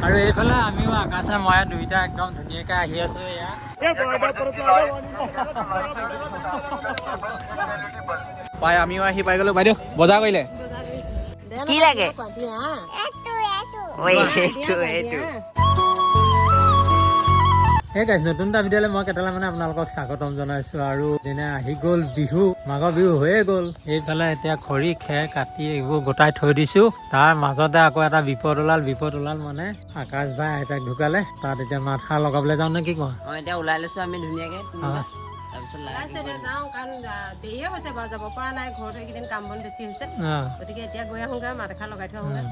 আৰু এইফালে আমিও আকাশে মই দুইটা একদম ধুনীয়াকৈ আহি আছো। এয়া পাই আমিও আহি পাই গ'লো। বাইদেউ, বজাৰ কৰিলে? কি লাগে? ঐ, এইটো এইটো। এই গাইজ, নতুন এটা ভিডিঅ'লৈ মই কেইটালে মানে আপোনালোকক স্বাগতম জনাইছোঁ। আৰু যেনে আহি গ'ল বিহু, মাঘৰ বিহু হৈয়ে গ'ল। এইফালে এতিয়া খৰি খেৰ কাটি এইবোৰ গোটাই থৈ দিছোঁ। তাৰ মাজতে আকৌ এটা বিপদ ওলাল। বিপদ ওলাল মানে আকাশ ভাই আইতাক ঢুকালে। তাত এতিয়া মাতষাৰ লগাবলৈ যাওঁ নে কি কোৱা? অ, এতিয়া ওলাই লৈছো আমি ধুনীয়াকে তিনিটা। তাৰপিছত লাহেকে ওলাইছো এতিয়া যাওঁ, কাৰণ দেৰিয়ে হৈছে বাৰু, যাব পৰা নাই ঘৰত। এইকেইদিন কাম বন বেছি হৈছে। গতিকে এতিয়া গৈ আহোঁগৈ, মাত এষাৰ লগাই থৈ আহোঁগৈ।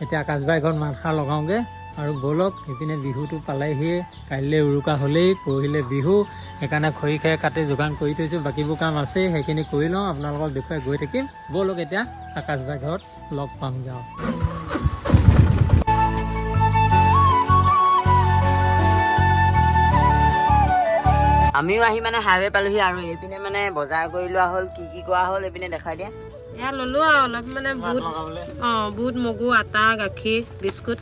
এতিয়া আকাশ ভাই ঘৰত মাতষাৰ লগাওঁগৈ আৰু ব'লক। সেইপিনে বিহুটো পালেহিয়ে, কাইলৈ উৰুকা হ'লেই পৰহিলে বিহু। সেইকাৰণে খৰি খেৰ কাটি যোগান কৰি থৈছোঁ। বাকীবোৰ কাম আছেই, সেইখিনি কৰি লওঁ, আপোনালোকক দেখুৱাই গৈ থাকিম। ব'লক, এতিয়া আকাশ ভাই ঘৰত লগ পাম, যাওঁ। আমিও আহি মানে হাইৱে পালোহি আৰু এইপিনে মানে বজাৰ কৰি লোৱা হ'ল। কি কি কৰা হ'ল এইপিনে দেখাই দিয়া। এয়া ল'লো আৰু অলপ মানে বুট, বুট, মগু, আটা, গাখীৰ, বিস্কুট।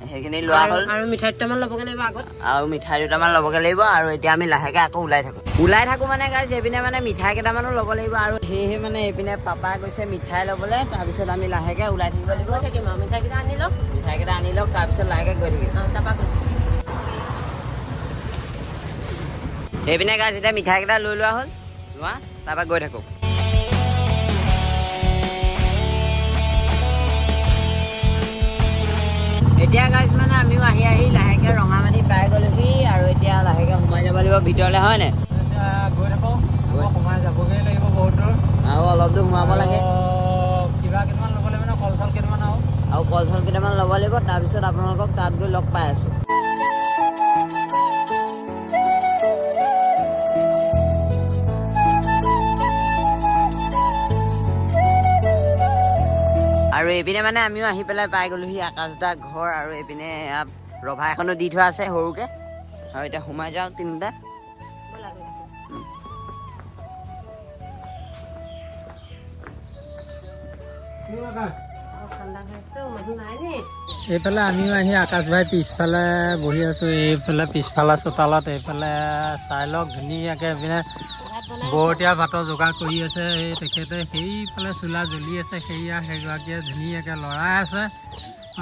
সেইখিনি লোৱা হ'ল। আৰু মিঠাই দুটামান ল'বগৈ লাগিব আগত। আৰু মিঠাই দুটামান ল'বগৈ লাগিব। আৰু এতিয়া আমি লাহেকে আকৌ ওলাই থাকো। ওলাই থাকো মানে গাইজ, এইপিনে মানে মিঠাই কেইটামানো ল'ব লাগিব। আৰু সেয়েহে মানে এইপিনে পাপা গৈছে মিঠাই ল'বলৈ। তাৰপিছত আমি লাহেকে ওলাই থাকিব লাগিব। গৈ থাকিম আৰু মিঠাইকেইটা আনি লওক। মিঠাই কেইটা আনি লওক, তাৰপিছত লাহেকে গৈ থাকিম। তাৰপৰা গৈ সেইপিনে গাইজ, এতিয়া মিঠাই কেইটা লৈ লোৱা হ'ল। লোৱা, তাৰপৰা গৈ থাকো। এতিয়া গাইজ মানে আমিও আহি আহি লাহেকে ৰঙামাটি পাই গ'লোহি আৰু এতিয়া লাহেকে সোমাই যাব লাগিব ভিতৰলে, হয় নাই? এতিয়া গৈ থাকোঁ, আকৌ সোমাই যাবগৈ লাগিব বহুত দূৰ। আৰু অলপ দূৰ সোমাব লাগে। আৰু কিবা কেইটামান ল'ব লাগিব ন, কল চল কেইটামান আৰু। আৰু কল চল কেইটামান ল'ব লাগিব। তাৰপিছত আপোনালোকক তাত গৈ লগ পাই আছো। আৰু এইপিনে মানে আমিও আহি পেলাই পাই গ'লোহি আকাশ দা ঘৰ। আৰু এইপিনে এয়া ৰভা এখনো দি থোৱা আছে সৰুকে। আৰু এতিয়া সোমাই যাওঁ তিনিটা। ব'লা গৈ থাকোঁ। ঠাণ্ডা হৈ আছে অ, মানুহ নাই নি? এইফালে আমিও আহি আকাশ ভাই পিছফালে বহি আছো। এইফালে পিছফালে চোতালত এইফালে চাই লওক, ধুনীয়াকে এইপিনে ভাত বনাই বৰতীয়া ভাতৰ যোগাৰ কৰি আছে এই তেখেতে। সেইফালে চোলা জ্বলি আছে, সেয়া সেইগৰাকীয়ে ধুনীয়াকে লৰাই আছে।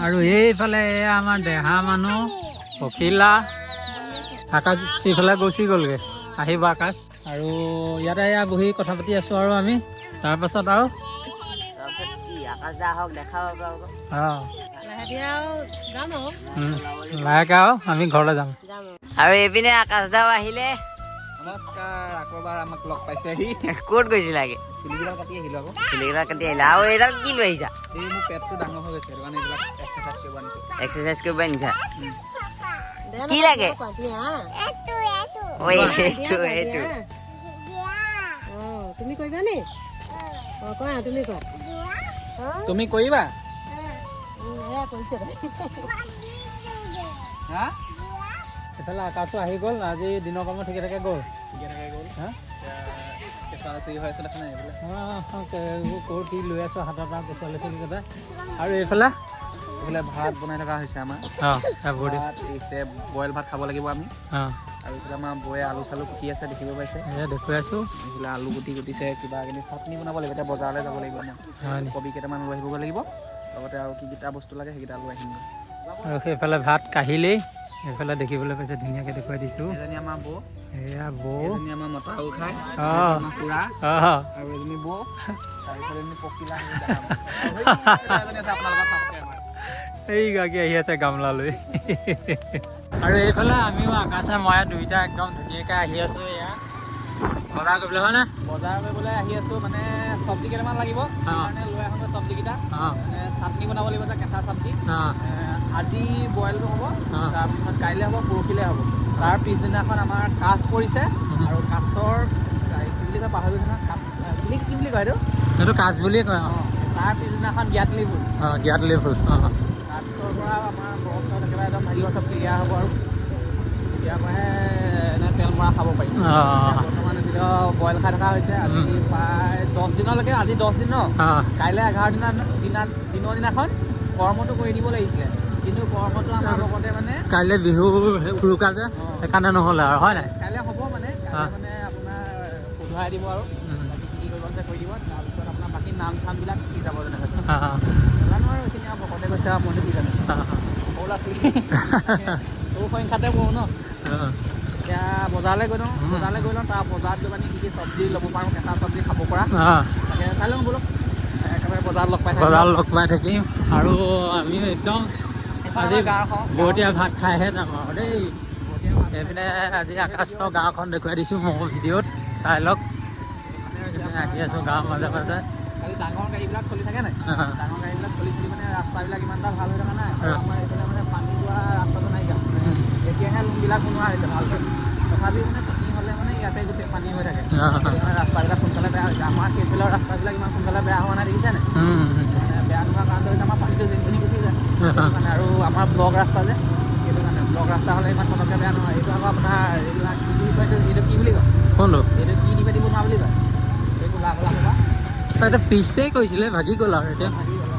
আৰু এইফালে এয়া আমাৰ দেহা মানুহ পখিলা। আকাশ সেইফালে গুচি গ'লগৈ, আহিব আকাশ। আৰু ইয়াতে এয়া বহি কথা পাতি আছো আৰু আমি। তাৰপাছত আৰু তাৰপিছত কি, আকাশ দা আহক, দেখাব আপোনালোকক। লাহে ধীৰে আৰু যাম আৰু। লাহেকে আৰু আমি ঘৰলৈ যাম। যাম আৰু। আৰু এইপিনে আকাশ দাও আহিলে। নমস্কাৰ, আকৌ এবাৰ আমাক লগ পাইছেহি। ক'ত গৈছিলাগে? চুলিবিলাক কাটি আহিলো আকৌ। চুলিকেইটা কাটি আহিলা। আৰু এইডাল কি লৈ আহিছা? এই মোৰ পেটটো ডাঙৰ হৈ গৈছে, সেইটো কাৰণে এইবিলাক এক্সাৰচাইজ কৰিব আনিছো। এক্সাৰচাইজ কৰিব আনিছা? দে কি নহয়, লাগে? কোৱা, দিয়া। ঐ, এইটো এইটো। অ, তুমি কৰিবা নি? অ, কৰা, তুমি কৰা। তুমি কৰিবা? এয়া কৰিছে। হা। এইফালে আকাশো আহি গ'ল। আজি দিনৰ কামত ঠিকে থাকে গ'ল? ঠিকে থাকে গ'ল। হা। এতিয়া কেঁচুৱা চুৰি হৈ আছে, দেখা নাই এইবিলাক? এইবোৰ ক'ৰ কি লৈ আছো হাতত আৰু কেঁচুৱা ল'ৰা কেইটা। আৰু এইফালে এইফালে ভাত বনাই থকা হৈছে আমাৰ। বডি। ভাত এইফালে বইল ভাত খাব লাগিব আমি। আৰু এইফালে আমাৰ বৌয়ে আলু চালু কুটি আছে, দেখিব পাইছে। এয়া দেখুৱাই আছো। এইফালে আলু গুটি কুটিছে, কিবা কিবি চাটনি বনাব লাগিব। এতিয়া বজাৰলৈ যাব লাগিব মই। হয় নি? কবি কেইটামান লৈ আহিবগৈ লাগিব, লগতে আৰু কি কেইটা বস্তু লাগে সেইকেইটা লৈ আহিম। আৰু সেইফালে ভাত কাঢ়িলেই, এইফালে দেখিবলৈ পাইছে, ধুনীয়াকে দেখুৱাই দিছো। এজনী আমাৰ বৌ। এয়া বৌ। এজনী আমাৰ মতা খাই আমাৰ খুৰা আৰু এজনী বৌ, তাৰপিছত এজনী পখিলা, এজনী আছে আপোনালোকৰ ছাবস্ক্ৰাইবাৰ। এই গৰাকী আহি আছে গামলা লৈ। আৰু এইফালে আমিও আকাশে মই দুইটা একদম ধুনীয়াকে আহি আছো। এয়া বজাৰ কৰিবলৈ, হয় নে? বজাৰ কৰিবলৈ আহি আছো, মানে চব্জি কেইটামান লাগিব, সেইকাৰণে লৈ আহোঁগৈ চব্জিকেইটা। মানে চাটনি বনাব লাগিব যে, কেঁচা চব্জি। আজি বইলটো হ'ব, তাৰপিছত কাইলৈ হ'ব, পৰহিলৈ হ'ব, তাৰ পিছদিনাখন আমাৰ কাছ পৰিছে। আৰু কাছৰ কি বুলি কয় পাহৰি গৈছে নহয়, কাছ বুলি কি বুলি কয় এইটো? সেইটো কাজ বুলিয়ে কয়। অঁ, তাৰ পিছদিনাখন জ্ঞাতলি ভোজ। অঁ, জ্ঞাতলি ভোজ। তাৰপিছৰ পৰা আমাৰ বৰফ চৰফ একেবাৰে একদম হেৰি চব ক্লিয়াৰ হ'ব আৰু তেতিয়াৰ পৰাহে এনে তেল মৰা খাব পাৰিম। বৰ্তমান এতিয়া বইল খাই থকা হৈছে। আজি প্ৰায় 10 দিনলৈকে, আজি 10 দিন ন? কাইলৈ 11 দিনা দিনা দিনৰ দিনাখন কৰ্মটো কৰি দিব লাগিছিলে। কিন্তু কৰ্মটো আমাৰ লগতে মানে কাইলৈ বিহু উৰুকা যে, সেইকাৰণে নহ'লে আৰু, হয় নাই? কাইলৈ হ'ব, মানে কাইলৈ মানে আপোনাৰ সোধৰাই দিব আৰু বাকী কি কি কৰিব আছে কৰি দিব। তাৰপিছত আপোনাৰ বাকী নাম চামবিলাক শিকি যাব যেনেকৈ। নাজানো আৰু এইখিনি, আৰু ভকতে কৈছে আৰু মইতো কি জানো, সৰু ল'ৰা ছোৱালী, সৰু সংখ্যাতে পঢ়োঁ ন। এতিয়া বজাৰলৈ গৈ লওঁ, বজাৰলৈ গৈ লওঁ। তাৰ বজাৰত গৈ পানি কি কি চব্জি ল'ব পাৰোঁ, কেঁচা চব্জি খাব পৰা, তাকে চাই লওঁ। ব'লক, একেবাৰে বজাৰত লগ পাই থাকিম। বজাৰত লগ পাই থাকিম। আৰু আমি একদম আজি গাঁৱখন বৰতীয়া ভাত খাইহে যাম আৰু দেই। এইপিনে আজি আকাশৰ গাঁওখন দেখুৱাই দিছোঁ মোৰ ভিডিঅ'ত, চাই লওক। এইপিনে আহি আছোঁ গাঁৱৰ মাজে মাজে। খালি ডাঙৰ গাড়ীবিলাক চলি থাকে নাই, ডাঙৰ গাড়ীবিলাক চলি চলি মানে ৰাস্তাবিলাক ইমান এটা ভাল হৈ থকা নাই। আৰু আমাৰ এইফালে মানে পানী যোৱা ৰাস্তাটো নাইকিয়া, মানে এতিয়াহে লোনবিলাক বনোৱা হৈছে ভালকৈ। তথাপিও মানে পানী হ'লে মানে ইয়াতে গোটেই পানী হৈ থাকে। সেইটো কাৰণে ৰাস্তাবিলাক সোনকালে বেয়া হৈছে। আমাৰ সেইফালৰ ৰাস্তাবিলাক ইমান সোনকালে বেয়া হোৱা নাই, দেখিছে নাই? মানে বেয়া নোহোৱা কাৰণটো হৈছে আমাৰ পানীটো যেনি গুচি যায়, সেইটো কাৰণে। আৰু আমাৰ ব্লক ৰাস্তা যে, সেইটো কাৰণে। ব্লক ৰাস্তা হ'লে ইমান পটককৈ বেয়া নহয়। এইটো আকৌ আপোনাৰ এইবিলাক কি বুলি কয়, এইটো কি বুলি কয়? কোনটো? এইটো কি দি পাতি বনোৱা বুলি কয়, এই ক'লা ক'লা ক'লা? তাতে পিছতেই কৈছিলে, ভাগি গ'ল আৰু এতিয়া। ভাগি গ'ল।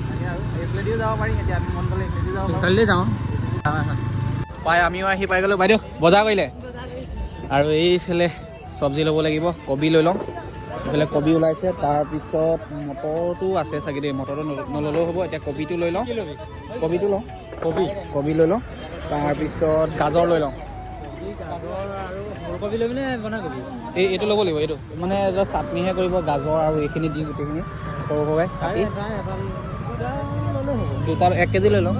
তাকে, আৰু এইফালেদিও যাব পাৰি। এতিয়া আমি মন গ'লে এইফালেদিও যাব পাৰোঁ। সেইফালেদি যাওঁ। পাই আমিও আহি পাই গ'লোঁ। বাইদেউ বজাৰ কৰিলে? আৰু এইফালে চব্জি ল'ব লাগিব, কবি লৈ লওঁ। এইফালে কবি ওলাইছে। তাৰপিছত মটৰটো আছে চাগে দেই, মটৰটো নল'লেও হ'ব। এতিয়া কবিটো লৈ লওঁ, কবিটো লওঁ, কবি। কবি লৈ লওঁ। তাৰপিছত গাজৰ লৈ লওঁ। ওলকবি ল'বি নে বন্ধাকবি? এই এইটো ল'ব লাগিব। এইটো মানে এটা চাটনিহে কৰিব, গাজৰ আৰু এইখিনি দি গোটেইখিনি সৰু সৰুকৈ কাটি। দুটা 1 কেজি লৈ লওঁ।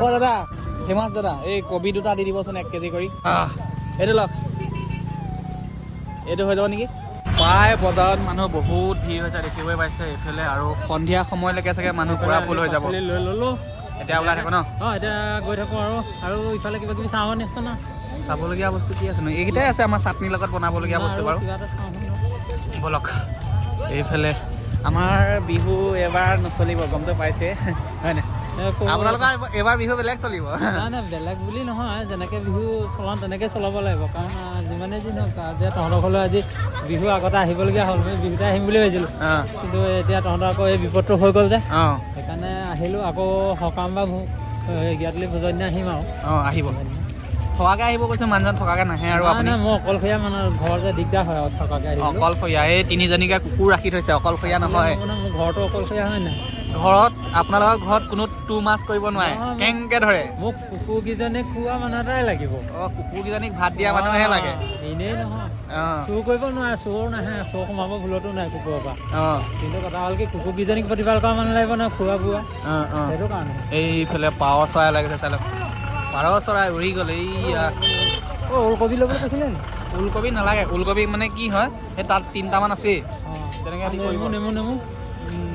অ' দাদা, ফেমাছ দাদা, এই কবি দুটা দি দিবচোন 1 কেজি কৰি। এইটো লওক, এইটো হৈ যাব নেকি? প্ৰায় বজাৰত মানুহ বহুত ভিৰ হৈছে, দেখিবই পাইছে এইফালে। আৰু সন্ধিয়া সময়লৈকে চাগে মানুহ পুৰা ফুল হৈ যাব। পাচলি লৈ ল'লো। এতিয়া ওলাই থাকো ন? অঁ, এতিয়া গৈ থাকোঁ আৰু। আৰু ইফালে কিবা কিবি চাওঁ নিশ্চয় না? চাবলগীয়া বস্তু কি আছে নো? এইকেইটাই আছে আমাৰ চাটনিৰ লগত বনাবলগীয়া বস্তু বাৰু। কিবা এটা চাওঁ। ব'লক। এইফালে আমাৰ বিহু এবাৰ নচলিব, গমটো পাইছে, হয় নাই? আপোনালোকৰ এবাৰ বিহু বেলেগ চলিব। নাই নাই, বেলেগ বুলি নহয়, যেনেকে বিহু চলাওঁ তেনেকে চলাব লাগিব। কাৰণ যিমানে যি নহওক, যে তহঁতৰ ঘৰলৈ আজি বিহু আগতে আহিবলগীয়া হ'ল। মই বিহুতে আহিম বুলি ভাবিছিলোঁ, কিন্তু এতিয়া তহঁতৰ আকৌ এই বিপদটো হৈ গ'ল যে, সেইকাৰণে আহিলোঁ। আকৌ সকাম বা গিয়াতলি ভোজৰ দিনা আহিম আৰু। অঁ, আহিব। থকাকে আহিব কৈছোঁ, মানুহজন থকাকে নাহে আৰু নাই। আপুনি। নাই, মই অকলশৰীয়া মানুহ, ঘৰতে দিগদাৰ হয় আৰু থকাকে আহিবলৈ। অকলশৰীয়া? এই তিনিজনীকে কুকুৰ ৰাখি থৈছে, অকলশৰীয়া নহয়। মানে মোৰ ঘৰটো অকলশৰীয়া, হয় নাই? ঘৰত, আপোনালোকৰ ঘৰত কোনো টু মাছ কৰিব নোৱাৰে। নহয়। কেংকে ধৰে। মোক কুকুৰকেইজনী খোৱা মানুহ এটাই লাগিব। অঁ, কুকুৰকেইজনীক ভাত দিয়া মানুহে লাগে। এনেই নহয়। চুৰ কৰিব নোৱাৰে, চোৰ নাহে, চোৰ সোমাব ভুলতো নাই কুকুৰৰ পৰা। কিন্তু কথা হ'ল কি, কুকুৰকেইজনীক প্ৰতিপাল কৰা মানুহ লাগিব নহয়, খোৱা বোৱা, অঁ অঁ সেইটো কাৰণে। এইফালে পাৰ চৰাই লাগিছে, চাই লওক। পাৰ চৰাই উৰি গ'ল এইয়া। অ', ওলকবি ল'বলৈ কৈছিলে নি? ওলকবি নালাগে। ওলকবি মানে কি হয়, সেই তাত তিনিটামান আছেই। তেনেকে আজি কৰিব। নেমু, নেমু, নেমু।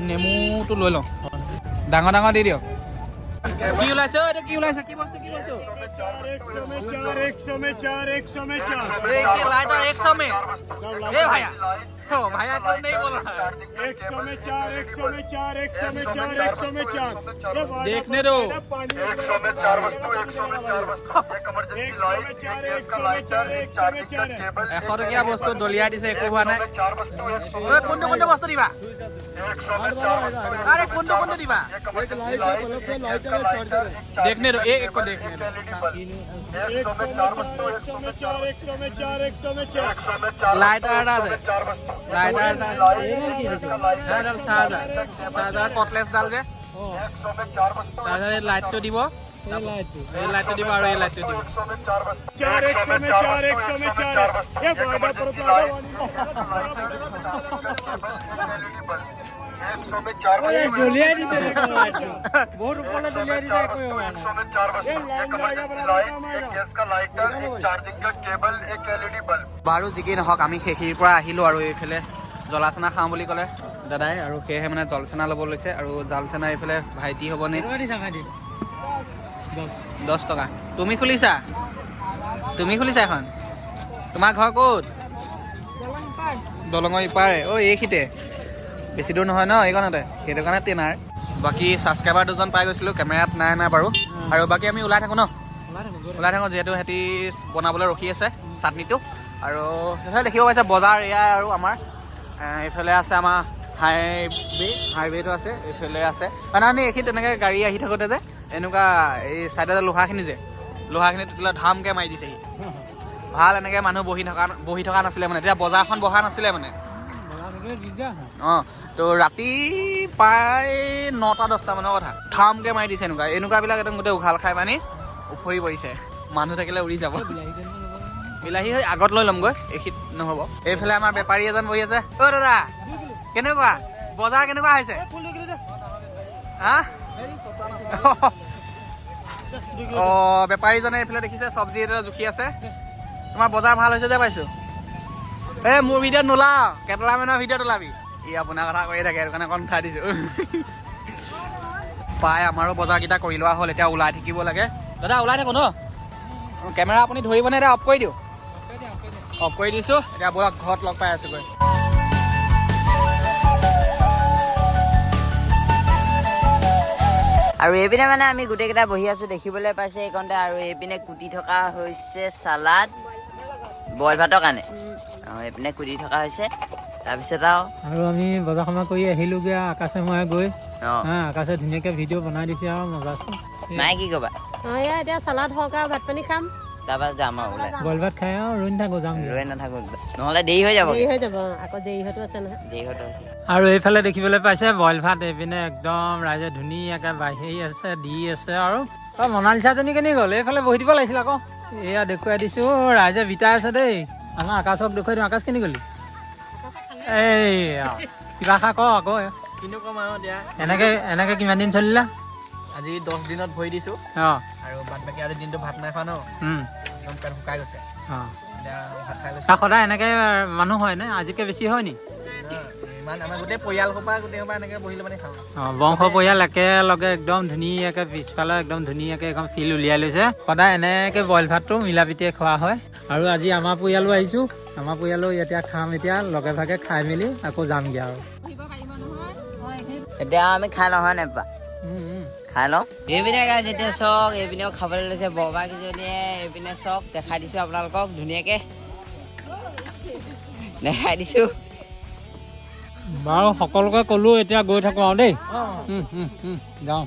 নেমুটো লৈ লওঁ, ডাঙৰ ডাঙৰ দি দিয়ক। কি ওলাইছে অ'? এইটো কি ওলাইছে? কি বস্তু, কি বস্তু? 100 में चार, 100 में चार, 100 में चार। এই কি लाइटर 100 में? ए भैया, ओ भैया, कुछ नहीं बोल रहा है। 100 में चार, 100 में चार, 100 में चार, 100 में चार। ये वाला देखने दो। पानी, 100 में चार वस्तु, 100 में चार वस्तु, 100 में चार, 100 में चार, 100 में चार है। 100 টকীয়া বস্তু দলিয়াই দিছে, একো হোৱা নাই। ঐ, কোনটো কোনটো বস্তু দিবা? আৰে কোনটো কোনটো দিবা? एक लाइट है, बल्ब है, लाइटर है, चार्जर है। देखने दो, एक एक को देखने दो। 100 में चार वस्तु, 100 में चार, 100 में चार, 100 में चार। লাইটাৰ এটা আছে, লাইটাৰ এটা, এডাল চাৰ্জাৰ, চাৰ্জাৰ কটলেছডাল যে। তাৰপিছত এই লাইটটো দিব। এই লাইটটো। এই লাইটটো দিব আৰু এই লাইটটো দিব। चार, 100 में चार, 100 में चार है। ये वादा पर দলিয়াই দিছে দেখোন লাইটটো। বহুত ওপৰলৈ দলিয়াই দিছে, একো হোৱা নাই। ये लाइन जाएगा, बराबर काम आएगा। বাৰু যি কি নহওক, আমি সেইখিনিৰ পৰা আহিলোঁ আৰু এইফালে জলা চানা খাওঁ বুলি ক'লে দাদাই, আৰু সেয়েহে মানে জলচেনা ল'ব লৈছে। আৰু জালচেনা এইফালে ভাইটি হ'বনে? কেইটকা দিছা ভাইটি? 10। 10 টকা। তুমি খুলিছা? তুমি খুলিছা এখন? তোমাৰ ঘৰ ক'ত? দলঙৰ ইপাৰে। অ', এইখিতে বেছি দূৰ নহয় ন, এইকণতে। সেইটো কাৰণে টেনাৰ। বাকী ছাবস্ক্ৰাইবাৰ দুজন পাই গৈছিলোঁ, কেমেৰাত নাই নাই বাৰু। আৰু বাকী আমি ওলাই থাকোঁ ন? ওলাই থাকোঁ, গৈ থাকোঁ। ওলাই থাকোঁ, যিহেতু সিহঁতি বনাবলৈ ৰখি আছে চাটনিটো। আৰু সেইফালে দেখিব পাইছে বজাৰ এয়াই। আৰু আমাৰ এইফালে আছে আমাৰ হাইৱে, হাইৱেটো আছে এইফালে আছে। মানে আমি এইখিনি তেনেকৈ গাড়ী আহি থাকোঁতে যে এনেকুৱা এই চাইডতে লোহাখিনি যে, লোহাখিনি তোলা ধামকে মাৰি দিছেহি। ভাল এনেকে মানুহ বহি থকা নাছিলে, মানে তেতিয়া বজাৰখন বহা নাছিলে মানে। অঁ, তো ৰাতি প্ৰায় 9টা 10টা মানৰ কথা, ধামকে মাৰি দিছে। এনেকুৱাবিলাক একদম গোটেই উঘাল খাই পানি উফৰি পৰিছে। মানুহ থাকিলে উৰি যাব। বিলাহী হৈ আগত লৈ ল'মগৈ, এইখিত নহ'ব। এইফালে আমাৰ বেপাৰী এজন বহি আছে। অ' দাদা, কেনেকুৱা বজাৰ, কেনেকুৱা হৈছে? হা, অ' বেপাৰীজনে এইফালে দেখিছে চব্জি এটা জুখি আছে। তোমাৰ বজাৰ ভাল হৈছে যে পাইছো। এ মোৰ ভিডিঅ'ত নোলাও, কেটেলামেনৰ ভিডিঅ'ত ওলাবি। ই আপোনাৰ কথা কৈয়ে থাকে, সেইটো কাৰণে অকণ উঠাই দিছো। প্ৰায় আমাৰো বজাৰকেইটা কৰি লোৱা হ'ল, এতিয়া ওলাই থাকিব লাগে। দাদা, ওলাই থাকো ন? কেমেৰা আপুনি ধৰিবনে? এতিয়া অফ কৰি দিওঁ? অফ কৰি দিছোঁ। এতিয়া ব'লক, ঘৰত লগ পাই আছোগৈ। আৰু এইপিনে মানে আমি গোটেইকেইটা বহি আছো, দেখিবলৈ পাইছে এইকণতে। আৰু এইপিনে কুটি থকা হৈছে চালাড, বইল ভাতৰ কাৰণে। অঁ, এইপিনে কুটি থকা হৈছে, তাৰপিছত আৰু আৰু আমি বজাৰ সমাৰ কৰি আহিলোগৈ আৰু আকাশে মই গৈ। হা, আকাশে ধুনীয়াকৈ ভিডিঅ' বনাই দিছে আৰু মজা আছে। মায়ে কি ক'বা? অঁ, এয়া এতিয়া চালাড হওক আৰু ভাত পানী খাম। তাৰপৰা যাম আৰু ওলাই। বইল ভাত খাই আৰু ৰৈ নাথাকো, যাম। ৰৈ নাথাকো, নহ'লে দেৰি হৈ যাব। দেৰি হৈ যাব, আকৌ দেৰিহঁতো আছে নহয়। দেৰি হৈ আছে। আৰু এইফালে দেখিবলৈ পাইছে বইল ভাত, এইপিনে একদম ৰাইজে ধুনীয়াকৈ বাঢ়ি আছে, দি আছে। আৰু অ মনালিচাজনী কেনি গ'ল? এইফালে বহি দিব লাগিছিল আকৌ। এয়া দেখুৱাই দিছোঁ, ৰাইজে বিতাই আছে দেই। আমাৰ আকাশক দেখুৱাই দিওঁ। আকাশ, কেনি গ'লি? এই কিবা এষাৰ ক আকৌ। কিনো ক'ম আৰু এতিয়া? এনেকে এনেকে কিমান দিন চলিলা? আজি 10 দিনত ভৰি দিছোঁ। আৰু বাদ বাকী আজি দিনটো ভাত নাই খোৱা ন, একদম পেট শুকাই গৈছে। এতিয়া ভাত খাই লৈছোঁ। তাক সদায় এনেকে মানুহ হয় নে, আজিতকে বেছি হয় নি? ইমান আমাৰ গোটেই পৰিয়াল সোপা, গোটেই সোপা এনেকে বহিলে মানে খাওঁ। অঁ, বংশ পৰিয়াল একেলগে একদম ধুনীয়াকে পিছফালে একদম ধুনীয়াকে এখন ফিল্ড উলিয়াই লৈছে। সদায় এনেকে বইল ভাতটো মিলা প্ৰীতিয়ে খোৱা হয়। আৰু আজি আমাৰ পৰিয়ালো আহিছোঁ, আমাৰ পৰিয়ালো এতিয়া খাম। এতিয়া লগে ভাগে খাই মেলি আকৌ যামগৈ আৰু। এতিয়া আমি খাই লওঁ, হয় নাই পাপা? খাই লওঁ। এইপিনে গাইজ, এতিয়া চাওক, এইপিনেও খাবলৈ লৈছে বৰমাকেইজনীয়ে। এইপিনে চাওক, দেখাই দিছো আপোনালোকক, ধুনীয়াকে দেখাই দিছো। বাৰু, সকলোকে ক'লো, এতিয়া গৈ থাকোঁ আৰু দেই। যাওঁ,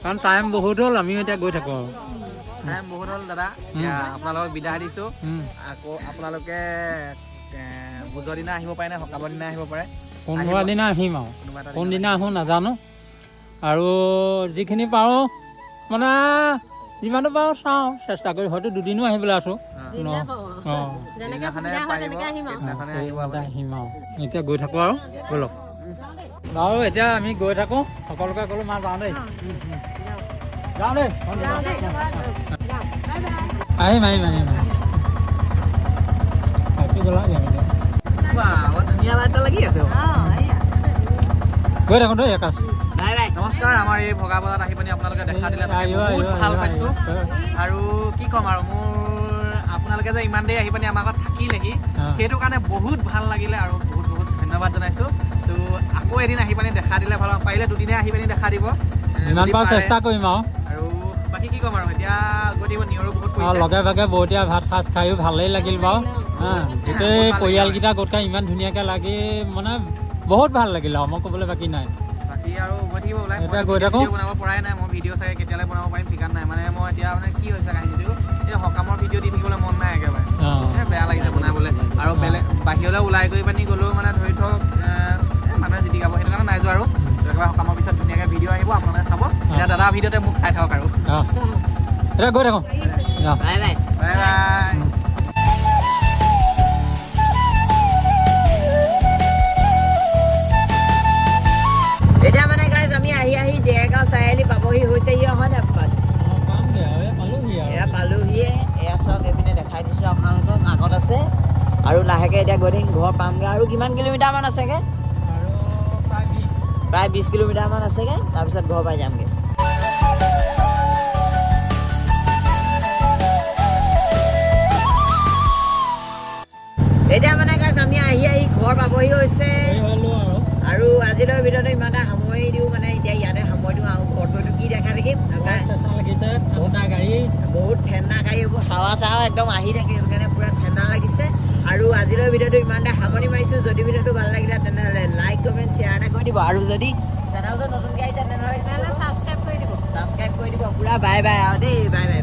কাৰণ টাইম বহুত হ'ল। আমিও এতিয়া গৈ থাকোঁ আৰু। টাইম বহুত হ'ল দাদা, এতিয়া আপোনালোকক বিদায় দিছোঁ। আকৌ আপোনালোকে ভোজৰ দিনা আহিব পাৰে নে সকামৰ দিনা আহিব পাৰে। কোনোবা দিনা আহিম আৰু। কোনোবা এটা। কোনদিনা আহোঁ নাজানো। আৰু যিখিনি পাৰোঁ, মানে যিমানটো পাৰোঁ চাওঁ, চেষ্টা কৰি হয়তো দুদিনো আহিবলৈ আছোঁ ন। অঁ। যেনেকে সুবিধা হয় তেনেকে আহিম আৰু। সেইদিনাখনে আহিব। সেইমতে আহিম আৰু। এতিয়া গৈ থাকোঁ আৰু, ব'লক। বাৰু, এতিয়া আমি গৈ থাকোঁ। সকলোকে ক'লো। মা, যাওঁ দেই। যাওঁ দেই। আহিম, আহিম, আহিম, আহিম। বাকী গ'লা। ধুনীয়া লাইট এটা লাগি আছে। গৈ থাকোঁ দেই আকাশ। Bye bye. নমস্কাৰ। আমাৰ এই ভগা বজাৰত আহি পানি আপোনালোকে দেখা দিলে, তাকে আহিব, বহুত আহিব, ভাল আহিব, পাইছোঁ। আহিব। আৰু কি ক'ম আৰু, মোৰ আপোনালোকে যে ইমান দেৰি আহি পানি আমাৰ ঘৰত থাকিলেহি, সেইটো কাৰণে বহুত ভাল লাগিলে আৰু বহুত বহুত ধন্যবাদ জনাইছোঁ। তো আকৌ এদিন আহি পানি দেখা দিলে ভাল হ'ব। পাৰিলে দুদিনে আহি পানি দেখা দিব। যিমান যদি পাৰোঁ পাৰে। চেষ্টা কৰিম আৰু। আৰু বাকী কি ক'ম আৰু, এতিয়া গৈ থাকিব, নিয়ৰো বহুত আৰু পৰিছে। লগে ভাগে বৰতীয়া ভাত সাজ খায়ো ভালেই লাগিল বাৰু। হা, গোটেই বহুত ভাল লাগিল। পৰিয়ালকেইটা গোট খাই ইমান ধুনীয়াকৈ লাগি মানে বহুত ভাল লাগিল আৰু মই ক'বলৈ বাকী নাই। বাকী আৰু গৈ থাকিব ওলাই। এতিয়া মই গৈ থাকোঁ। ভিডিঅ' বনাব পৰাই নাই। মই ভিডিঅ' চাগে কেতিয়ালৈ বনাব পাৰিম ঠিকান নাই। মানে মই এতিয়া মানে কি হৈছে কাহিনীটো, এই সকামৰ ভিডিঅ' দি থাকিবলৈ মন নাই একেবাৰে। বেয়া লাগিছে বনাবলৈ। আৰু বেলেগ বাহিৰলৈ ওলাই গৈ পানি গ'লেও মানে ধৰি থওক মানুহে জিতি গাব, সেইটো কাৰণে নাই যোৱা। আৰু একেবাৰে সকামৰ পিছত ধুনীয়াকৈ ভিডিঅ' আহিব, আপোনালোকে চাব। এতিয়া দাদা ভিডিঅ'তে মোক চাই থাকক আৰু। অঁ, এতিয়া গৈ থাকোঁ, যাওঁ। Bye bye. Bye bye. এতিয়া মানে গাইজ, আমি আহি আহি দেৰগাঁও চাৰিআলি পাবহি হৈছেহি, হয় নাই পাপা? পামগৈ আৰু, এই পালোহি আৰু। এয়া পালোহিয়ে। এয়া চাওক, এইপিনে দেখাই দিছোঁ আপোনালোকক, আগত আছে। আৰু লাহেকে এতিয়া গৈ থাকিম, ঘৰ পামগৈ। আৰু কিমান কিলোমিটাৰ মান আছেগে? আৰু প্ৰায় 20। প্ৰায় 20 কিলোমিটাৰ মান আছেগে, তাৰপিছত ঘৰ পাই যামগৈ। এতিয়া মানে গাইজ, আমি আহি আহি ঘৰ পাবহি হৈছে। এই হ'লো আৰু। আৰু আজিলৈ ভিডিঅ'টো ইমানতে সামৰি দিওঁ, মানে এতিয়া ইয়াতে সামৰি দিওঁ। আৰু ঘৰত গৈতো কি দেখা থাকিম? বহুত চেঁচা লাগিছে, ঠাণ্ডা গাড়ী। বহুত ঠাণ্ডা গাড়ী, এইবোৰ হাৱা চাৱা একদম আহি থাকে, সেইটো কাৰণে পুৰা ঠাণ্ডা লাগিছে। আৰু আজিলৈ ভিডিঅ'টো ইমানতে সামৰণি মাৰিছোঁ। যদি ভিডিঅ'টো ভাল লাগিলে, তেনেহ'লে লাইক, কমেণ্ট, শ্বেয়াৰ এটা কৰি দিব। আৰু যদি চেনেলটো নতুনকৈ আহিছে, তেনেহ'লে তেনেহ'লে ছাবস্ক্ৰাইব কৰি দিব। ছাবস্ক্ৰাইব কৰি দিব। পুৰা বাই বাই আৰু দেই, বাই বাই।